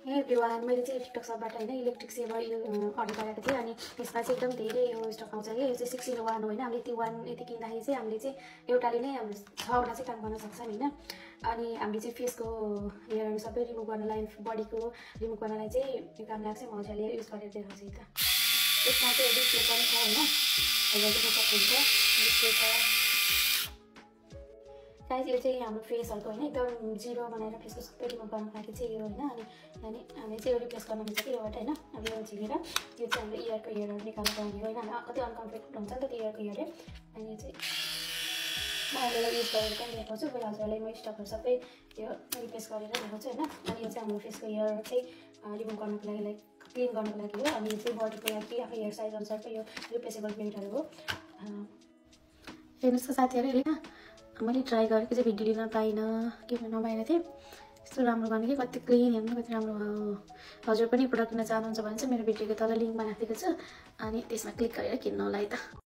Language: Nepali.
Hey everyone, मैले चाहिँ टिकटक शपबाट हैन इलेक्ट्रिक सेभर अर्डर गरेको थिएँ अनि यसमा चाहिँ एकदम धेरै यो स्टक आउँछ के यो चाहिँ 6-in-1 हो हैन हामीले त्यो 1 यति किन्दाखेरि चाहिँ हामीले चाहिँ एउटाले नै हाम्रो 6वटा चाहिँ काम गर्न सक्छौं हैन अनि हामीले चाहिँ फेसको हेयरहरु सबै रिमुभ गर्नलाई बडीको रिमुभ गर्नलाई चाहिँ यो काम लाग्छ म हजुरले युज गरेर देखाउँछु त यसमा चाहिँ डिस्प्ले पनि छ हैन हजुरले देख्न सक्नुहुन्छ डिस्प्ले छ गाइस यो चाहिँ हाम्रो फेसहरुको हैन एकदम जिरो बनाएर फेसको सबै रिमुभ गर्नको लागि चाहिँ यो हैन अनि हामीले चाहिँ यो रिप्लेस गर्न मिल्छ कि योबाट हैन अब यो झिकेर यो चाहिँ हाम्रो इयरको हेयरहरु निकाल्नु पर्ने हो हैन कति अनकम्फर्टेबल हुन्छ नि त त्यो इयरको हेयरले अनि यो चाहिँ मैले युज गरेर पनि देखाउँछु फेरि हजुरलाई म स्टकहरु सबै यो रिप्लेस गरेर देखाउँछु हैन अनि यो चाहिँ हाम्रो फेसको हेयर चाहिँ रिमुभ गर्नको लागि लाइक क्लिन गर्नको लागि हो अनि यो चाहिँ बडीको लागि आफ्नो हेयर साइज अनुसारको यो रिप्लेसेबल प्लेटहरु हो हेर्नुस् त साथीहरु हैन मैले ट्राई गरेको चाहिँ भिडियो लिन पाइनँ के नपाइनँ थिएँ यस्तो राम्रो गर्ने कि कति क्लिन हेर्नु कति राम्रो हजुर पनि प्रडक्ट किन्न चाहनुहुन्छ भने चाहिँ मेरो भिडियोको तल लिङ्क बनाएको छु अनि त्यसमा क्लिक गरेर किन्नु होला है त